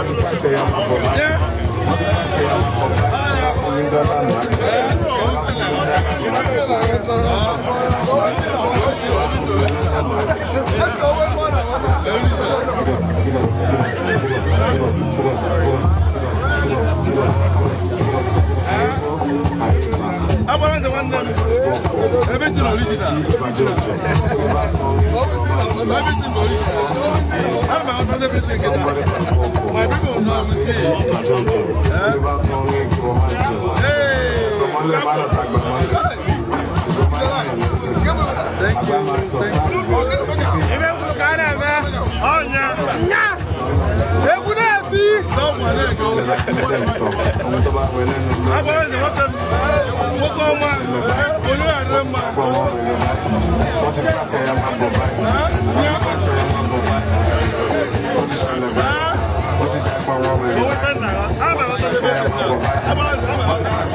Wọ́n ti pàṣẹ ya máa bọ̀ báyìí. Wọ́n ti pàṣẹ ya máa bọ̀ báyìí. Fún mi dọ́là máa bọ̀. Agbara nze nwanne m. Everything original. Everything original. Ana m aghọtazi everything kịta. My people know I'm Hey! Thank you. Thank you. Ebe m kwuru ka a na-eme. Ọnya. Nya! Egwu na-eti! N'ọgwụ na-ego. Agbara nze nwoke m. Nwoke ọma. Onye adịrị mma. Wọ́n ti pàṣẹ ya máa bọ̀ báyìí. Wọ́n ti pàṣẹ ya máa bọ̀ báyìí. Wọ́n ti ṣẹlẹ̀ báyìí. Wọ́n ti dàpọ̀ wọn wẹ̀rẹ̀ Owó báyìí. tẹ́ nà. Ana m aghọtazi everything. Agbara nze, ana m aghọtazi.